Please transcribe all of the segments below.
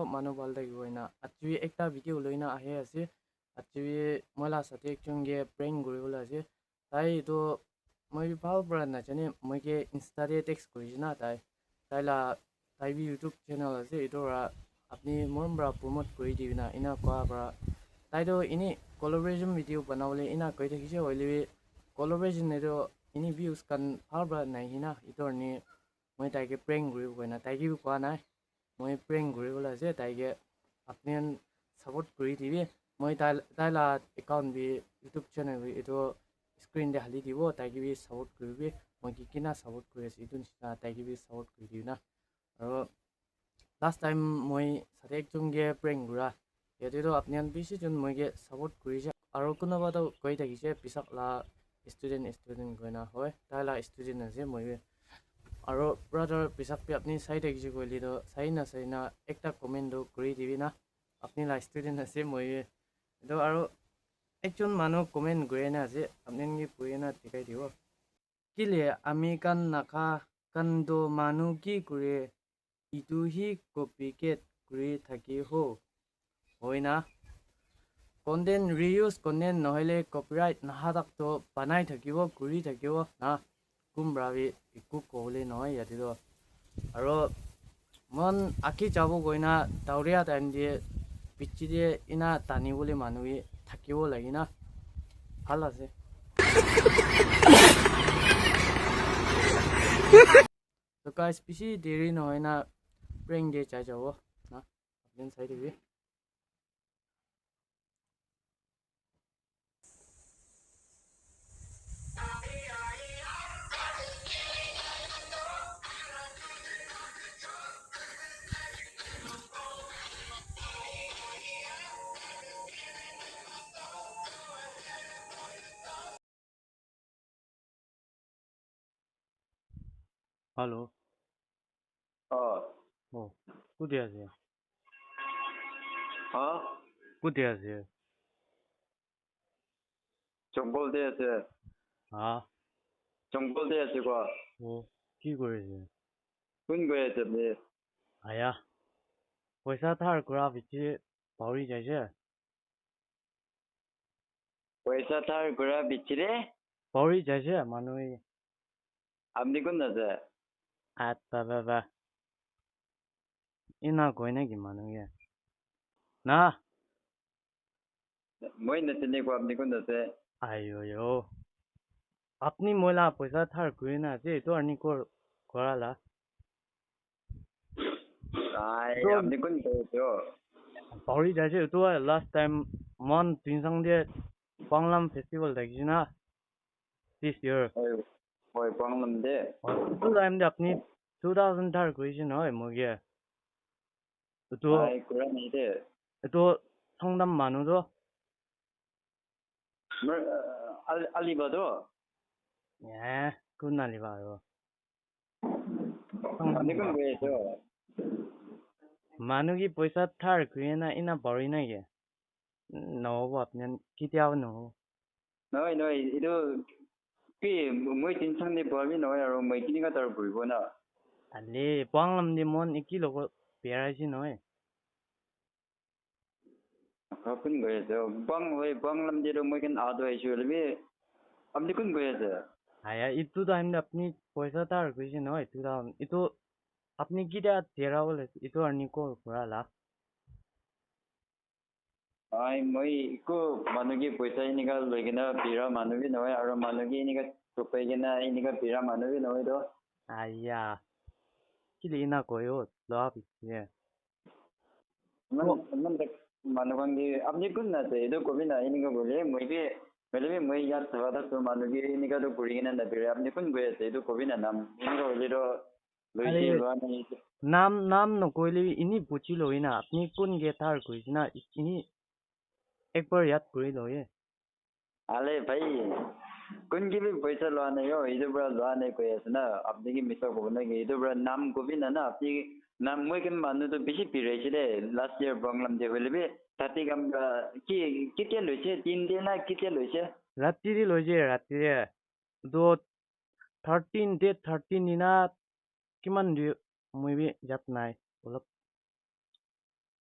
সব মানুহ ভাল থাকিব না। আজি একটা ভিডিঅ' লৈ না আহি আছে। আজি মই লাষ্টতে একজনকে প্ৰেংক কৰিবলৈ আছে। তাই এইটো মই ভাল পৰা নাজানে, মই কি ইনষ্টাতে টেক্সট কৰিছে না। তাই তাইলা তাই বি ইউটিউব চেনেল আছে, এইটো আপুনি মোৰ পৰা প্ৰমোট কৰি দিবি না এনে কোৱাৰ পৰা তাইতো এনেই কলাবৰেশ্যন ভিডিঅ' বনাবলৈ এনে কৈ থাকিছে। হ'লে কলাবৰেশ্যন এইটো এনেই ভিউজ কাৰণ ভাল পৰা নাই না। এইটো কাৰণে মই তাইকে প্ৰেংক কৰিব কৈ না, তাইকে বি কোৱা নাই। মই প্ৰেংক কৰিবলৈ আছে তাইকে, আপুনি ছাপোৰ্ট কৰি দিবি। মই তাই তাইলা একাউণ্ট বি ইউটিউব চেনেল বি এইটো স্ক্ৰীণতে হালি দিব, তাইকে বি ছাপোৰ্ট কৰিবি। মই কি কিনা ছাপোৰ্ট কৰি আছোঁ এইটো নিচিনা তাইকে বি ছাপোৰ্ট কৰি দিবি না। আৰু লাষ্ট টাইম মই তাতে একজনকে প্ৰেংক কৰা ইয়াতেতো আপুনি বেছিজন মইকে ছাপোৰ্ট কৰিছে। আৰু কোনোবাটো কৈ থাকিছে পিছত লা ষ্টুডেণ্ট ষ্টুডেণ্ট কৈ না, হয় তাইলা ষ্টুডেণ্ট আছে মই। আৰু ব্ৰাদাৰ পিছত আপুনি চাই থাকিছে কৈলেতো চাই না চাই না একটা কমেণ্টটো কৰি দিবি না, আপুনি লা ষ্টুডেণ্ট আছে মই এইটো। আৰু একজন মানুহ কমেণ্ট কৰি না আছে, আপুনি পঢ়ি না দেখাই দিব। কেলে আমি কান নাখা কান্দ মানুহ কি কৰে ইটো হি কপিকেট কৰি থাকি হয় না। কণ্টেণ্ট ৰিউজ কণ্টেণ্ট নহ'লে কপিৰাইট নাহাতাকটো বনাই থাকিব কৰি থাকিব না। কোনবাবি একো ক'বলৈ নহয় ইয়াতেতো। আৰু মন আঁকি যাব গৈ না ডাৱৰীয়া টাইম দিয়ে পিঠিতে ইনা টানিবলৈ মানুহে থাকিব লাগে না, ভাল আছে। তো গাইস বেছি দেৰি নহয় না, প্ৰেংক দিয়ে চাই যাব না, আপুনি চাই দিবি। হেল্ল'। অ। অ, কোথায় আছে? হা? কোথায় আছে? জঙ্গল দিয়ে আছে। হা? জঙ্গল দিয়ে আছে কোৱা। ও, কি কৰিছে? কোন গৈ আছে আপুনি? আয়া পইচা ধাৰ কৰা বেছি পাহৰি যাইছে। পইচা ধাৰ কৰা বিচিৰে পাহৰি যাইছে মানুহে। আপনি কোন আছে? আচ্ছা বাবা, ইনা কয় নেকি মানুহে না? মই নাচিনি কোৱা, আপনি কোন আছে? আইঅ, আপনি মইলা পইচা ধাৰ কৰি না আছে, এইটো আনি কৰালা। আপনি কোন গৈ আছে? পাহৰি যাইছে। এইটো লাষ্ট টাইম মন তিনচাং দিয়ে বাংলাম ফেষ্টিভেল থাকিছে না this year. হয়, বাংলাম দে। এইটো টাইম দে আপুনি 2000 ধাৰ কৰিছে নহয় মোকে এইটো। কৰা নাই দে। এইটো সংদাম মানুহটো আলিবাটো। এ, কোন আলিবা? আৰু আপুনি কোন গৈ আছে? মানুহ কি পইচা ধাৰ কৰি না ইনা পাহৰি নাকি? নহ'ব, আপুনি কেতিয়াও নহ'ব। নহয় নহয়, এইটো কি মই টেনচন দি পোৱাবি নহয় আৰু মই কেনেকুৱা তাৰ ঘূৰিব না। আলে বাংলাম দি মন একি লগত বেৰাইছে নহয়। কোন গৈ আছে? বাং হয়, বাংলাম দিটো মই কেন আদ আহিছো হ'লে আপুনি কোন গৈ আছে? আয়া, এইটো টাইম আপুনি পইচা ধাৰ কৰিছে নহয় 2000, এইটো আপুনি কেতিয়া তেৰাব এইটো আৰু কল কৰালা। মই একো মানুহ কি পইচা এনেকা লৈ কিনে বিৰা মানুহ বি নহয়, আৰু মানুহ কি এনেকা থুপাই কিনে এনেকা বিৰা মানুহ বি নহয় তো। আয়া, কেলে ইনা কয় লোৱা পিছে? ইমান মানুহখন কি আপুনি কোন আছে এইটো কবি না। এনেকা ক'লে মই কি হ'লে মই ইয়াত থকা থাকো, মানুহ কি এনেকাটো ঘূৰি কিনে নাবিৰে। আপুনি কোন গৈ আছে এইটো কবি না নাম, এনেকা হ'লেতো লৈছে লোৱা নাই। নাম নকৰিলে এনেই বুজি লয় না আপুনি কোনকে ধাৰ কৰিছে না, এনেই একবাৰ ইয়াত কৰি লয়। আলে ভাই, কোন কিবি পইচা লোৱা নাই অ, এইটোৰ পৰা লোৱা নাই কৈ আছে না। আপুনি কি মিছা ক'ব নেকি? এইটোৰ পৰা নাম কবি না না আপুনি নাম। মই কিন্তু মানুহটো বেছি পিৰাইছে দেই লাষ্ট ইয়েৰ বংলাম দে হ'লে তাতে কাম কি কেতিয়া লৈছে? তিনদিন না কেতিয়া লৈছে? ৰাতিৰে লৈছে, ৰাতিৰে 13 ডেট 13 দিনা কিমান মই বি ইয়াত নাই অলপ।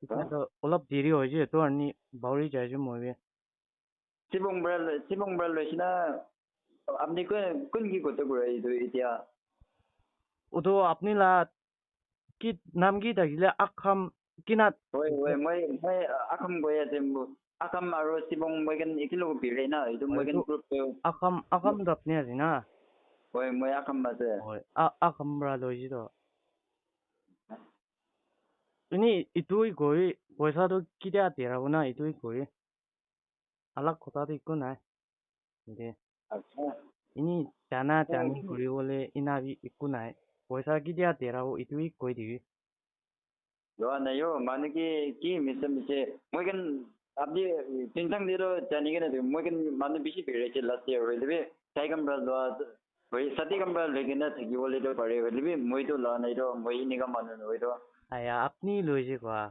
এতিয়াতো অলপ দেৰি হৈছে, সেইটো কাৰণে বাউৰি যাইছো মই। চিবং পৰা লৈছে না আপুনি? কোন কি কথা কৰে এইটো এতিয়া? ওতো আপুনি লা কি নাম কি থাকিলে আখাম কিনা? হয় হয়, মই আখাম গৈ আছে। আখাম আৰু শিৱং মই কেন একেলগে বিৰে না এইটো মই কেন গ্ৰুপ। আখাম আপুনি আছে না? হয়, মই আখাম আছে। হয়, আখাম পৰা লৈছো তো। এনেই ইটোই গৈ পইচাটো কেতিয়া দেৰাব না ইটোই গৈ আলাগ কথাটো একো নাই দে। এনেই জানা জানি কৰিবলৈ ইনাবি একো নাই, পইচা কেতিয়া দেৰাব ইটোই কৈ দিবি। লোৱা নাই অ, মানে কি কি মিছে মিছে মই কেন আপনি টেনচন দিলো জানি কেনে। মই কেন মানুহ বেছি ভিৰ লাষ্ট ইয়াৰ হইলে চাই কাম লোৱা সাথী কাম লৈ কিনে থাকিবলৈ পাৰে হইলে, মইতো লোৱা নাই তো, মই এনেকুৱা মানুহ নহয় তো। আয়া, আপুনি লৈছে কোৱা।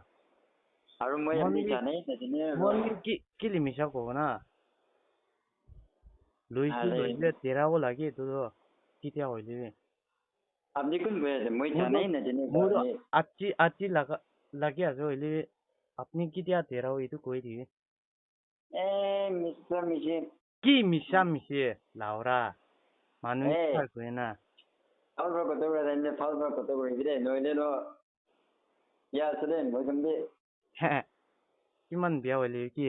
আৰু মই আপুনি জানে নাজানে। মই কি কেলে মিছা ক'ব না? লৈছো, লৈছিলে তেৰাব লাগে এইটো কেতিয়া হইলে। আপুনি কোন গৈ আছে মই জানাই নাজানে। মোৰ আজি আজি লাগা লাগি আছে হইলে আপুনি কেতিয়া তেৰাব এইটো কৈ দিবি। এ মিছা মিছি। কি মিছা মিছি লাওৰা মানুহ কয় না? ভাল পৰা কথা কৰা জানিলে ভাল পৰা কথা কৰিবি দেই, নহ'লে ন বিয়া আছে দেই মই কম দেই। কিমান বিয়া হইলে কি?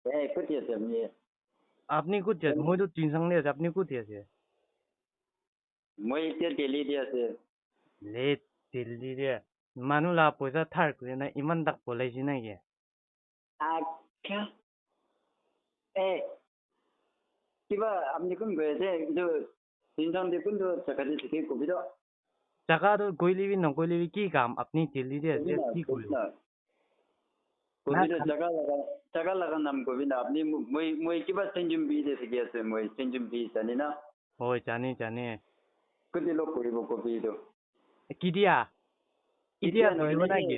এ ক'ত আছে আপুনি? আপুনি ক'ত আছে? মইতো তিনচাংলি আছে, আপুনি ক'ত আছে? মই এতিয়া দিল্লীতে আছে। লে দিল্লীতে মানুহ লা পইচা থাৰ কৰি না ইমান তাক পলাইছে নেকি? আচ্ছা, এ কিবা আপুনি কোন গৈ আছে এইটো তিনচাংলি কোনটো জেগাতে থাকি কবি তো। জাগাটো গৈলিবি নগৈলিবি কি কাম? আপুনি দিল্লীতে আছে কি কৰিব? কবি তো, জাগা লগা জাগা লগা নাম কবি না আপুনি। মই কিবা চেঞ্জুম বিতে থাকি আছে মই, চেঞ্জুম বি জানি না? হয়, জানি জানি। কোনটি লগ কৰিব কবি এইটো। কেতিয়া এতিয়া ধৰিব নেকি?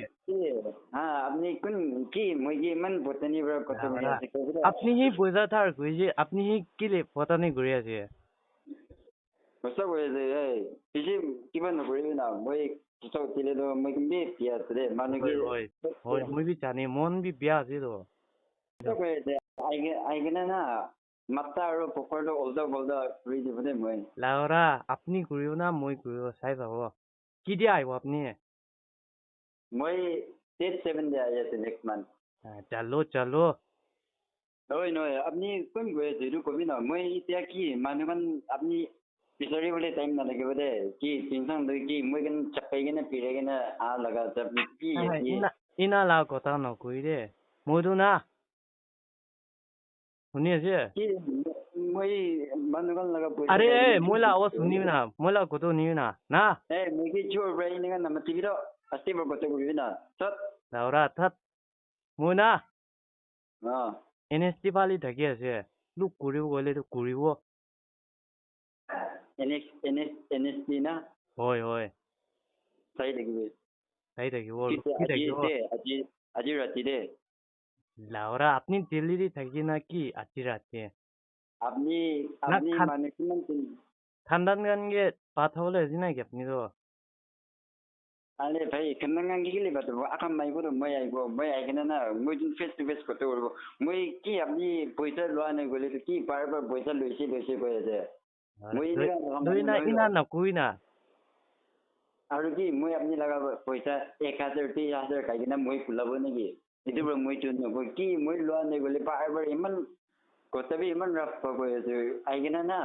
হা, আপুনি কোন কি? মই কি ইমান বটানীৰ পৰা কথা কৈ আছে? আপুনি সি পইচা থাৰ গৈছে, আপুনি সি কেলে বটানী ঘূৰি আছে? সঁচা কৈ আছে। এই বেছি কিবা নকৰিবি না, মই সঁচা উঠিলেতো মই কিন্তু বিয়া আছে দেই মানুহ কি। হয়, মই বি জানি, মন বি বিয়া আছে তো। সঁচা কৈ আছে। আহি কিনে না মাত্ৰা আৰু পকৰটো উল্টা পুল্টা কৰি দিব দেই মই। লাওৰা, আপুনি ঘূৰিব না মই ঘূৰিব চাই পাব। কেতিয়া আহিব আপুনি? মই ডেট 7 দে আহি আছে নেক্সট মান্থ। চালো চালো। নহয় নহয়, আপুনি কোন গৈ আছে এইটো কবি না। মই এতিয়া কি মানুহখন আপুনি বিচাৰিবলৈ টাইম নালাগিব দেই। কি টেনচন লৈ কি মই কেনে চাপাই কিনে পিৰাই কিনে আহ লগা আছে আপুনি কি? ইনা লা কথা নকৰি দে, মইতো না শুনি আছে। কি মই মানুহখন লগা? আৰে মই লা আৱাজ শুনিবি না, মই লা কথা শুনিবি না না। এ মই কি চোৰ পৰা এনেকা নামাতিবি ৰ, আস্তে বৰ কথা কৰিবি না চত লাওৰা থাত। মই না অ এন এছ টি ফালি থাকি আছে, লোক কৰিব গ'লেতো কৰিব। N S N S N S T না? হয় হয়। চাই থাকিবি। চাই থাকিব। আজি আজি ৰাতি দে। লাওৰা, আপুনি দিল্লীতে থাকি না কি আজি ৰাতি? আপুনি আপুনি মানে কিমান ঠাণ্ডা গানকে ভাত খাবলৈ আহিছে নেকি আপুনি তো? আৰে ভাই, খান্দাং কি কেলে পাতিব? আখাম মাৰিব মই আহিব, মই আহি কিনে না মই যোন ফেচ টু ফেচ কথা কৰিব। মই কি আপুনি পইচা লোৱা নাই গ'লে কি বাৰ বাৰ পইচা লৈছে লৈছে কৈ আছে? মই না ইনা নকৰি না। আৰু কি মই আপুনি লগা পইচা 1000 2000 খাই কিনে মই ফুলাব নেকি? এইটো পৰা মই নকয় কি মই লোৱা নাই গ'লে বাৰ বাৰ ইমান কথাবি ইমান ৰাফ কৈ আছে। আহি কিনে না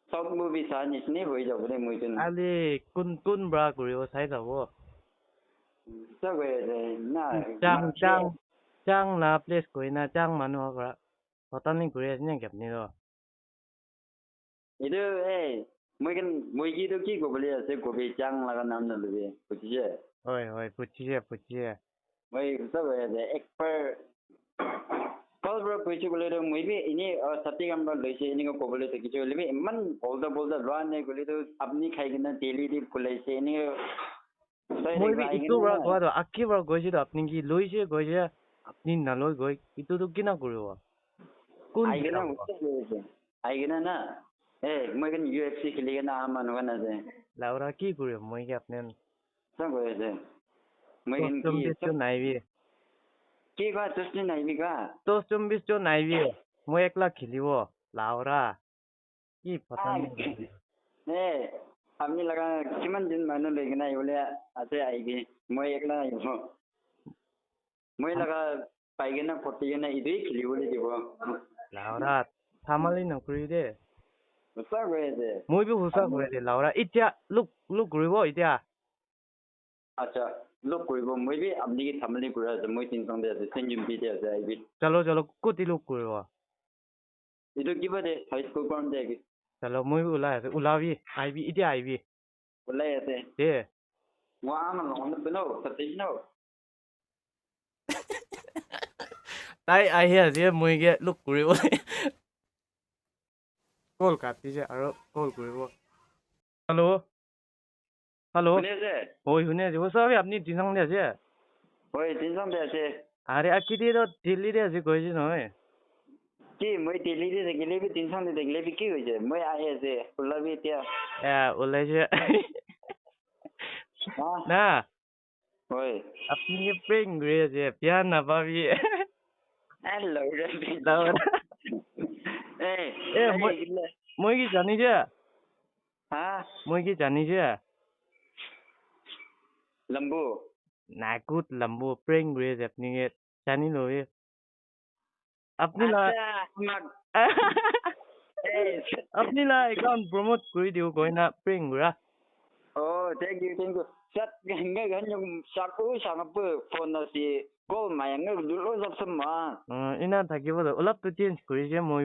চব মুভি চোৱা নিচিনাই হৈ যাব দেই মই। আলে কোন কোন ব্ৰা কৰিব চাই যাব। কৈ আছে না। চাং চাং চাং না প্লেচ কৰি না চাং মানুহৰ পৰা হতানি ঘূৰি আছে নেকি আপুনি তো? এইটো এই মই কেন মই কিটো কি ক'বলৈ আছে কবি, চাং লগা নাম নলবি, বুজিছে? হয় হয়, বুজিছে বুজিছে। মই সঁচা কৈ আছে, একবাৰ ভাল পৰা কৈছো গ'লে মই বি এনেই ছাতি কাম লৈছে এনেকুৱা ক'বলৈ থাকিছো হ'লে ইমান বলদা বলদা লোৱা নাই গ'লেতো আপুনি খাই কিনে ডেইলি দি ফুলাইছে এনেকে। মই বি ইটো পৰা কোৱাটো আখি পৰা গৈছিলো, আপুনি কি লৈছে গৈছে, আপুনি নলৈ গৈ ইটোতো কিনা কৰিব? কোন আহি কিনে আহি কিনে না এ মই কিন্তু ইউ এফ চি খেলি কিনে অহা মানুহ আছে। লাওৰা কি কৰিব মই কি আপুনি কৈ আছে? মই দহজন কি বিশজন নাহিবি। কি কোৱা, দহজন নাহিবি কোৱা? দহজন বিশজন নাহিবি, মই একলা খেলিব লাওৰা কি ফটা। এ আপুনি লগা কিমান দিন মানুহ লৈ কিনে আহিবলৈ আছে, আহিবি, মই একলা আহিব, মই লগা পাই কিনে ফটি কিনে ইটোৱে খেলিবলৈ দিব। লাওৰা, থামালি নকৰি দে। সঁচা কৈ আছে। মই বি সঁচা কৈ দে লাওৰা, এতিয়া লোক লোক কৰিব এতিয়া। আচ্ছা, লগ কৰিব, মই বি আপুনি কি থামালি কৰি আছে, মই টেনচন দে আছে, চেঞ্জুম দে আছে, আহিবি। চলো চলো, ক'ত লোক কৰিব? এইটো কিবা দে, হাই স্কুল কৰাম দে, আহিবি। চলো, মই ওলাই আছো, ওলাবি, আহিবি এতিয়া, আহিবি। ওলাই আছে। দে। মই আমাৰ লগত ন ফটিছ ন। তাই আহি আছে, মই লগ কৰিবলৈ কল কাটিছে আৰু কল কৰিব। Hello' hello'. শুনি আছে? হয়, শুনি আছো। সঁচাকৈ আপুনি দিনচাং আছে? হয়, টেনচন দে আছে। আৰে, আকিদি দিল্লীতে আছে কৈছে নহয়। কি, মই দিল্লীতে থাকিলে বি, টেনচন দি থাকিলে বি, কি হৈছে? মই আহি আছে, ওলাবি এতিয়া। এ ওলাইছে না? হয়। আপুনি প্ৰেং কৰি আছে, বেয়া নাপাবি। মই কি জানিছে? হা? মই কি জানিছে? লম্বু। নাই, ক'ত লম্বু, প্ৰেং কৰি আছে, আপুনি জানি লবি আপুনি লা। আপুনি লা একাউণ্ট প্ৰমোট কৰি দিওঁ গৈ না, প্ৰেং কৰা। অ, thank U, thank U. Sat nga ganyo saku sangap phone asi call mayang dulo jab ma। ইনা থাকিব, অলপতো চেঞ্জ কৰিছে, মই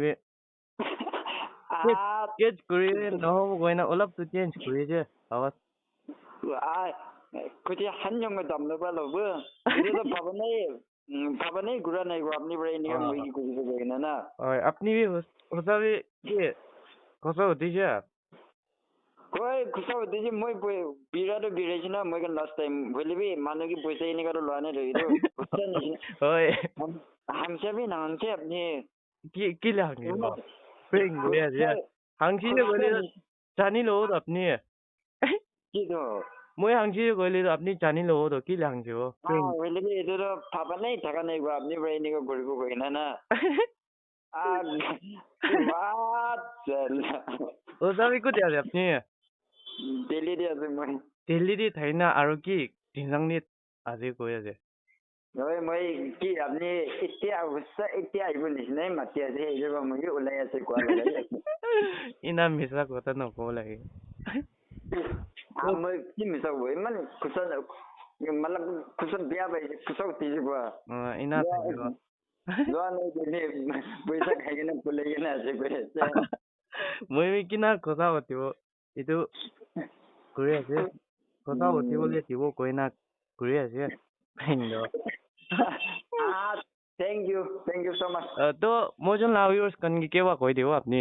চেঞ্জ কৰি নহ'ব গৈ না, অলপতো চেঞ্জ কৰিছে আৱাজ। kuti 한영을 담는 거 이래도 ভাবা ভাবা নাই ঘূৰা নাই আপুনি পৰা এনেকুৱা মই কি কৰিব লাগে না। হয়, আপুনি সঁচাকৈ কি সঁচা উঠিছে? কয়, সঁচা উঠিছে। মই বিৰাটো বিৰাইছো না, মই লাষ্ট টাইম ভলিবি মানুহ কি পইচা এনেকুৱাটো লোৱা নাই। এইটো হয়। হাংচাবি নাহাংছে আপুনি? কি কি হাংচিব, প্ৰেং কৰি আছে, হাংচিলে গ'লে জানি লওঁ আপুনি। কিটো? মই হাংচিলে গ'লে আপুনি জানি ল'ব তো, কি হাংচিব? এইটোতো ভাবা নাই থকা নাই, আপুনি পৰা এনেকুৱা কৰিব গৈ না না। ক'ত আছে আপুনি? দিল্লীতে আছে মই। দিল্লীতে থাকি না আৰু কি ধিংচাংনিত আজি কৈ আছে। নহয়, মই কি আপুনি এতিয়া অৱস্থা এতিয়া আহিব নিচিনাই মাতি আছে, সেইটো মই ওলাই আছে কোৱা লগে। ইমান মিছা কথা নক'ব লাগে। মই কি মিছা ক'ব, ইমান খুচা মানে খুচা বেয়া পাইছে, খুচা উঠিছে কোৱা। ইনা থাকিব যোৱা নাই, পইচা খাই কিনে পলাই কিনে আছে কৈ আছে। মই কিনা কথা পাতিব এইটো কৰি আছে, কথা পাতিবলৈ দিব কৈ না কৰি আছে। Thank you, thank you so much. তো মই যোন লাভ ইউজ কনকি কেবা কৈ দিব আপুনি?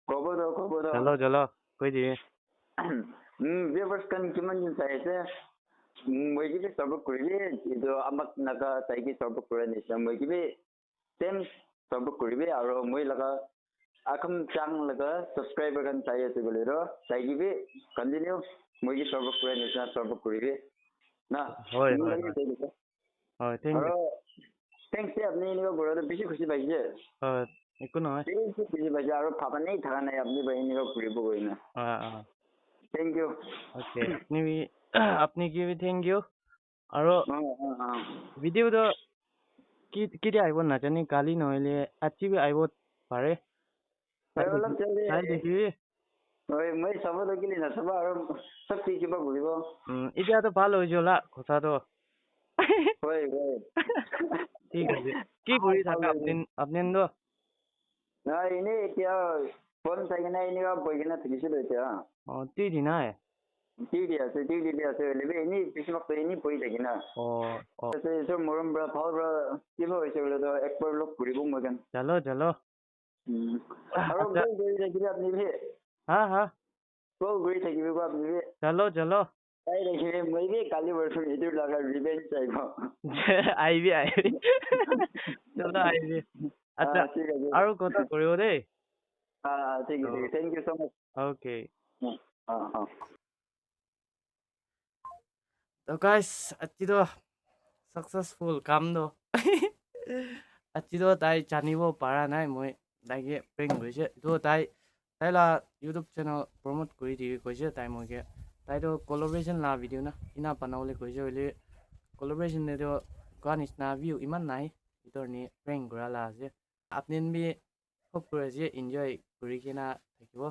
ক'ব তো, ক'ব তো। চলো চলো, কৈ দিবি। ভিউৱাৰ্ছ কান কিমান দিন চাই আছে, মই কিবি চাপৰ্ট কৰিবি, এইটো আমাক নাকা তাইকি চাপৰ্ট কৰা নিচিনা মই কিবি চেম চাপৰ্ট কৰিবি। আৰু মই লগা আখম চাং লগা ছাবস্ক্ৰাইবাৰ খান চাই আছে বুলি ৰ, তাই কিবি কণ্টিনিউ মই কি চাপৰ্ট কৰা নিচিনা চাপৰ্ট কৰিবি না। হয় হয়, thank U. Thanks. আপুনি এনেকুৱা কৰাটো বেছি খুচি পাইছে। হয়, একো নহয়। বেছি খুচি পাইছে আৰু ভাবা নাই থকা নাই আপুনি এনেকুৱা কৰিব গৈ না। Thank U. Okay, আপুনি কি thank U. আৰু ভিডিঅ'টো কি কেতিয়া আহিব নাজানি, কালি নহ'লে আজি আহিব পাৰে, চাই দেখিবি। মই চাব লাগিলে নাচাব আৰু চব কি কিবা ঘূৰিব। এতিয়াতো ভাল হৈ যোলা কথাটো। হয় হয়। ঠিক আছে, কি কৰি থাকা আপুনি? আপুনি নহয়, এনেই এতিয়া ফোন চাই কিনে এনেকুৱা বহি কিনে থাকিছিলো এতিয়া। অ, টিভি নাই? টিভি আছে, টিভি আছে, এনেই বেছিভাগ এনেই বহি থাকি না। অ অ। মৰম পৰা ভাল পৰা কিবা হৈছে বোলে, একবাৰ লগ ঘূৰিব মই। চলো চলো। আৰু গৈ থাকিবি আপুনি? হা হা, কল গৈ থাকিবি আপুনি? চলো চলো। তাই দেখিবি, মই বি কালি পৰসু এইটো লগা ৰিভেঞ্জ আহিব। আহিবি আহিবি, চলো আহিবি। আচ্ছা, আৰু কথা কৰিব দেই। ঠিক আছে, thank you so much. Okay. অ অ। তো গাইস, আজিতো ছাকচেছফুল কামটো আজিতো তাই জানিব পৰা নাই। মই তাইকে প্ৰেংক কৰিছে এইটো। তাই তাইলা ইউটিউব চেনেল প্ৰমোট কৰি দিবি কৈছে তাই মোকে। তাইতো কলাবৰেশ্যন লা ভিডিঅ' না ইনা বনাবলৈ কৈছে বুলি। কলাবৰেশ্যন কোৱা নিচিনা ভিউ ইমান নাই, এইটো নি প্ৰেংক কৰা লা আছে। আপুনি বি খুব কৰি আছে, এনজয় কৰি কিনে থাকিব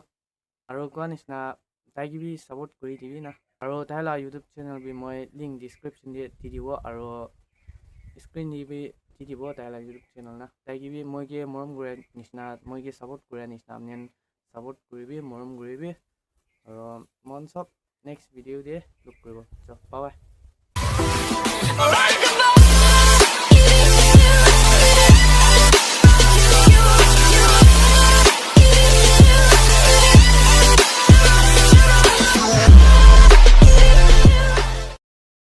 আৰু কোৱা নিচিনা তাইক বি ছাপোৰ্ট কৰি দিবি না। আৰু তাইলা ইউটিউব চেনেল বি মই লিংক ডিছক্ৰিপশ্যন দি দি দিব আৰু স্ক্ৰীন দি বি দি দিব তাইলা ইউটিউব চেনেল না। তাইক বি মই কি মৰম কৰে নিচিনা, মই কি ছাপোৰ্ট কৰে নিচিনা আপুনি ছাপোৰ্ট কৰিবি, মৰম কৰিবি। আৰু মন চব নেক্সট ভিডিঅ' দিয়ে লগ কৰিব। Bye bye.